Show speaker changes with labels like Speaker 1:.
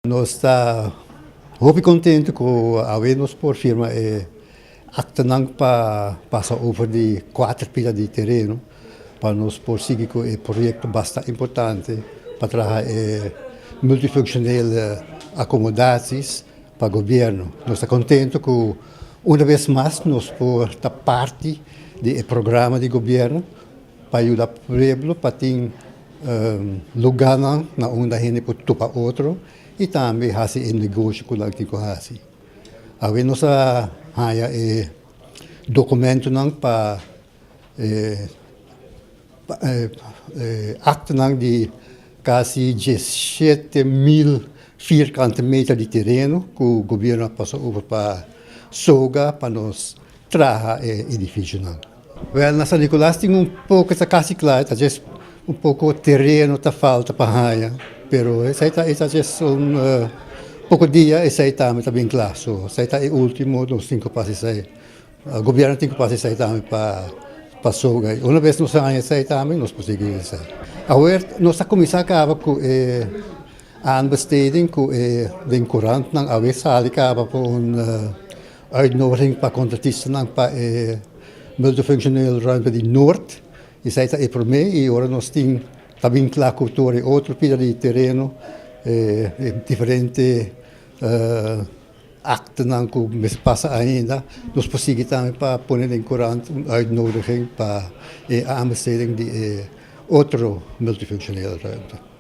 Speaker 1: Nos ta hopi contento cu awe nos por firma e actanan pa pasa over di cuater pida di tereno pa nos por sigui cu e proyecto basta importante pa traha e multifunctionele accommodaties pa gobierno. Nos ta contento cu una bes mas nos por ta parti di e programa di gobierno pa yuda pueblo pa tin lugánan na unda hende por topa otro i tambe hasi e negoshi ku nan tin ku hasi. Awe nos a haña e dokumentonan pa e aktonan di kasi 17.000 vierkante meter di tereno ku gobierno a pasa over pa SOGA pa nos traha e edificionan. Wel, na San Nicolas tin un poco, ta casi cla, ta djes un poco tereno ta falta pa haña, pero esey ta ta djes un poco dia esey tambe ta bin cla, so esey ta e ultimo nos tin cu pasa esey, gobierno tin cu pasa esey tambe pa pa soga. Una bes nos haña esey tambe nos por sigui esey. Awer nos a cuminsa caba cu e aanbesteding cu e den curantnan awe sali caba pa un Uitnodiging pa kontratistanan pa e multifunctioneel ruimte di Noord. Esei ta e promé i ora nos tin ta bin kla ku tur e otro pida di tereno, e diferente aktonan ku mester pasa ainda, nos por sigui tambe pa pone den kurant un uitnodiging pa e aanbesteding di e otro multifunctioneel ruimte.